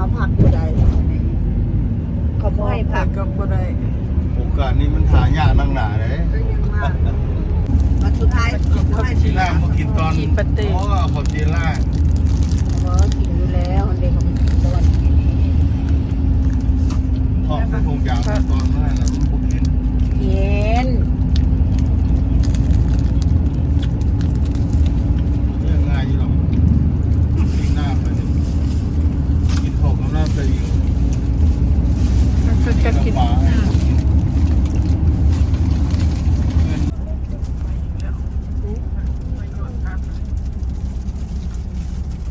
ເອົາຜັກບໍ່ໄດ້ ເຂົາບໍ່ໃຫ້ຜັກ ເອົາໄປກໍບໍ່ໄດ້ ໂອກາດນີ້ມັນຫາຍາກນັກໜາເດ້ ກໍຍັງວ່າ ບັດສຸດທ້າຍ ເຂົາຊິລ້າງມາກິນຕອນ ໂອ້ ເຂົາຊິລ້າງ ບໍ່ກິນຢູ່ແລ້ວ ເດັກເຂົາໄປກິນຕອນ ທອດໃສ່ຖົງຢາງຕອນນັ້ນນະ ມັນບໍ່ກິນ ກິນ. ເລື່ອງງ່າຍຢູ່ດອກ ກິນນ້ຳໄປ ກິນເຂົ້າກັບນ້ຳໃສ່ອີກ ມັນຄືກັນກິນ ອ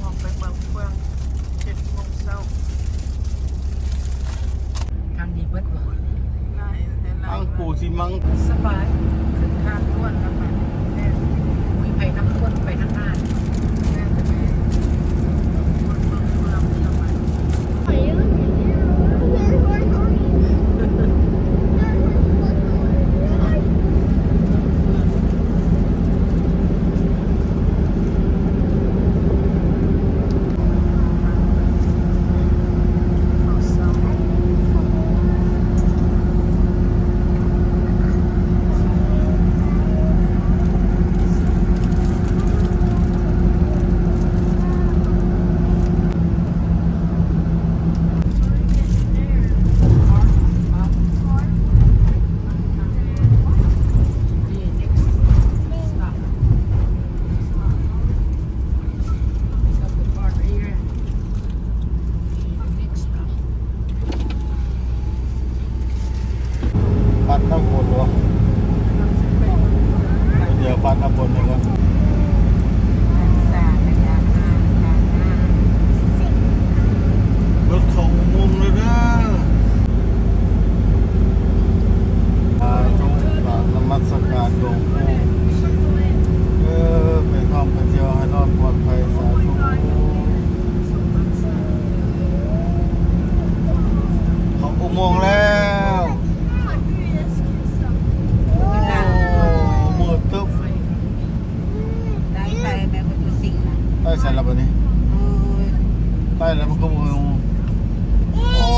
ອກໄປເມືອງເຟືອງ ເຈັດໂມງເຊົ້າ ທາງດີເບິດບໍ່? ທາງປູຊິມັງ ສະບາຍ ຂຶ້ນທາງດ່ວນແລ້ວບາດນີ້ ແມ່ນ ໂອ້ຍ ໄປນຳຄົນໄປທາງໜ້າ ແມ່ນແຕ່ແມ່ນ ຄົນເມືອງເຟືອງແລ້ວບາດນີ້. ປັດນ້ຳຝົນບໍ່? ດຽວປັດນ້ຳຝົນໃຫ້ກ່ອນ. ລົດເຂົ້າອຸໂມງແລ້ວເດີ. ສາທຸ ກາບນະມັດສະການຫຼວງປູ່ເດີ ໄປທ່ອງໄປທ່ຽວໃຫ້ລອດປອດໄພ ສາທຸ. ເຂົ້າອຸໂມງແລ້ວ ໂອ້ ມືດຕຶບ. ໄດ້ໄປແມ່ນບໍ່ ຕົວຈິງນະ ໄປໃສລະບາດນີ້? ໂອ້ຍ ໄປແລ້ວມັນກໍບໍ່ຮູ້. ໂອ້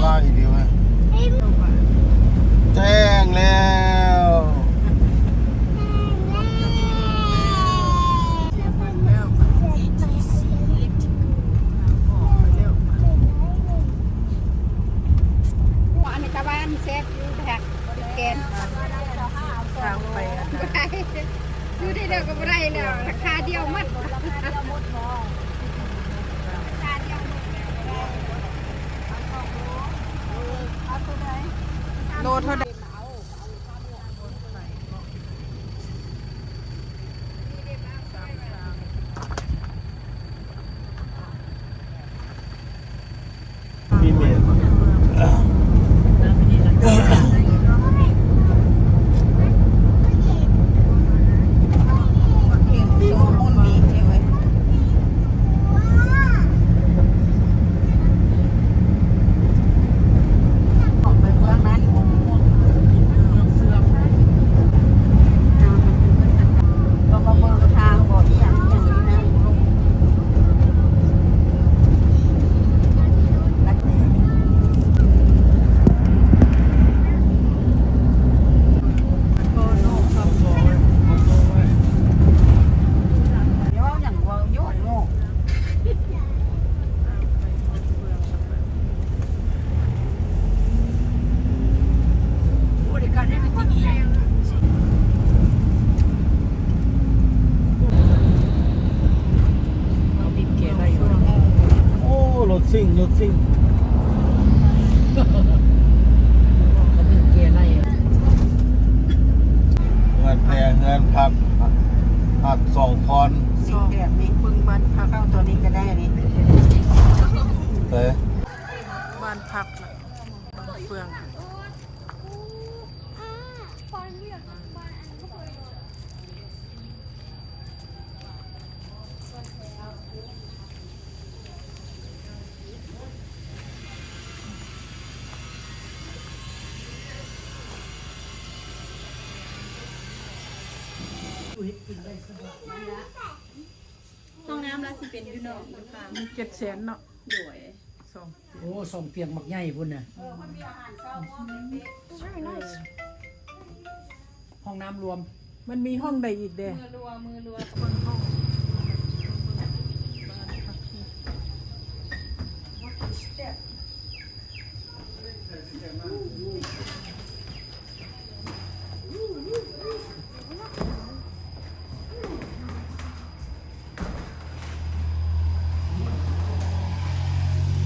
ຫຼາຍອີ່ຫຼີເວີຍ. ແຈ້ງແລ້ວ ອັນນີ້ຕາຫວານແຊບຢູ່ແທັກ ແກນ ທາງໄປ ຢູ່ໄດ້ດຽວກໍບໍ່ໄດ້ແລ້ວ ລາຄາດຽວໝົດ ລາຄາດຽວໝົດບໍ່? ລາຄາດຽວໝົດແລ້ວ ເອົາຕົວໃດ? ໂລເທົ່າໃດ? ມີເມນ ໂອ້ ລົດຊິງ ລົດຊິງ ເຮືອນແພ ເຮືອນພັກ ພັກສອງຄອນ ເບິ່ງບ້ານພັກ ເຂົ້າຕົວນີ້ກໍໄດ້ນີ້ ເອີ ບ້ານພັກນະ ບ້ານເຟືອງ. ຫ້ອງນ້ຳລະຊິເປັນຢູ່ນອກຢູ່ຂ້າງ ເຈັດແສນເນາະ. ໂດຍ ສອງ ໂອ້ ສອງຕຽງບັກໃຫຍ່ພຸ້ນນະ. ເອີ ມັນມີອາຫານເຊົ້າພ້ອມເດ້. Very nice. ຫ້ອງນ້ຳລວມ. ມັນມີຫ້ອງໃດອີກເດ້? ມືລົວ ມືລົວ. ເບິ່ງຫ້ອງ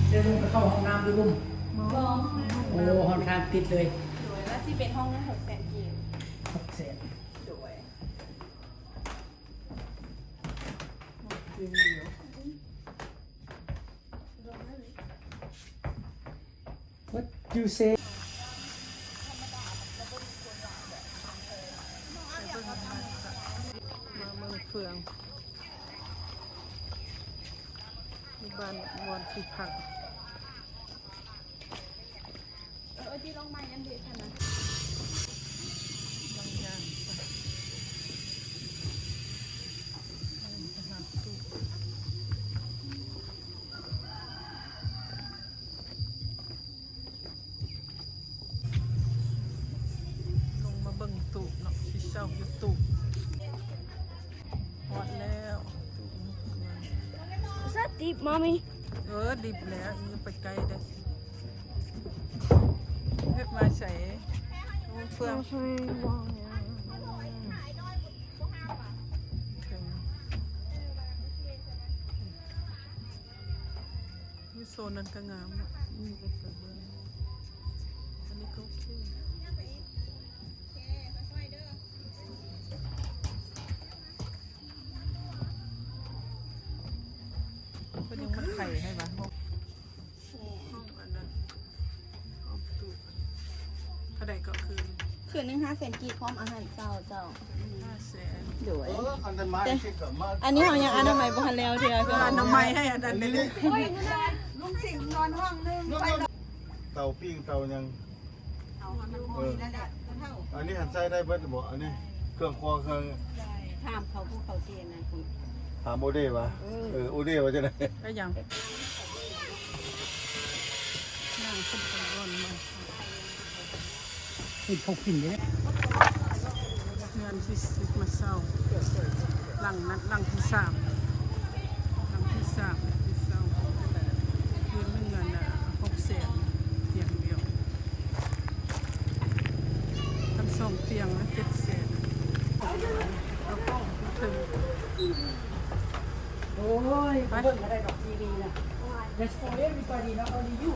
ເດີນລົງໄປເຂົ້າຫ້ອງນ້ຳຢູ່ລຸ່ມ. ບໍ່ ໂອ້ ຫ້ອງນ້ຳຕິດເລີຍ. ໂດຍ ແລ້ວຊິເປັນຫ້ອງໜຶ່ງຫົກແສນກີບ. ຫົກແສນ. ໂດຍ. ເຕີມດຽວ. What you say? ມາເບິ່ງເຟືອງຢູ່ບ້ານບ່ອນຊິພັກ. ເອີ ເອີ ທີ່ລອງໃໝ່ອັນເດະຫັ້ນນະ ບາງຢ່າງໄປ ໄປຫາຕູ້ ລົງມາເບິ່ງຕູບເນາະ ຊິເຊົ່າຢູ່ຕູບ. ຮອດແລ້ວ. Is that deep, Mommy? ເອີ ດິບແລ້ວ ຢ່າໄປໃກ້ເດີ້. ເຮັດມາໃສ? ໂອ້ ເຟືອງ ຢູ່ໂຊນນັ້ນກໍງາມເນາະ. ນີ້ກໍໄປເບິ່ງ ອັນນີ້ກໍໂອເຄ. ເພິ່ນຍັງມັນໄຂ່ໃຫ້ວະ ຫ້ອງອັນນັ້ນ ຫ້ອງຕູ້ ເທົ່າໃດກໍຄືນ? ຄືນໜຶ່ງຫ້າແສນກີບ ພ້ອມອາຫານເຊົ້າເຈົ້າ. ຫ້າແສນ. ໂດຍ. ເອີ ອັນນັ້ນມາ ອັນນີ້ເຮົາຍັງອະນາໄມບໍ່ທັນແລ້ວເທື່ອ. ເອີ ອະນາໄມໃຫ້ອັນນັ້ນເດ້. ລຸງສິງນອນຫ້ອງໜຶ່ງ. ເຕົາປີ້ງເຕົາຫຍັງ? ເອົາ ອັນນັ້ນບໍ່ມີແລ້ວແຫຼະ ເຖົ້າ. ອັນນີ້ຫັ້ນໃຊ້ໄດ້ເບິດບໍ່? ອັນນີ້ເຄື່ອງຄົວເຄື່ອງ ຖາມເຂົາ ພວກເຂົາຊິອັນນັ້ນ. ຖາມໂອເດວ່າ ເອີ ເອີ ໂອເດວ່າຈັ່ງໃດ? ໄດ້ຫຍັງ? ນາງເພິ່ນກໍບ່ອນມາ ເຮັດເຂົ້າກິນເດ້. ເຮືອນທີ່ ທີ່ມາເຊົ່າ ຫຼັງນັ້ນ ຫຼັງທີສາມ ຫຼັງທີສາມທີ່ເຊົ່າ ຄືນໜຶ່ງອັນນະ ຫົກແສນ ຕຽງດຽວ. ຄັນສອງຕຽງນະ ເຈັດແສນ. ໂອ້ຍ ໄປ ເບິ່ງກໍໄດ້ດອກ ທີວີນະ. That's for everybody, not only you.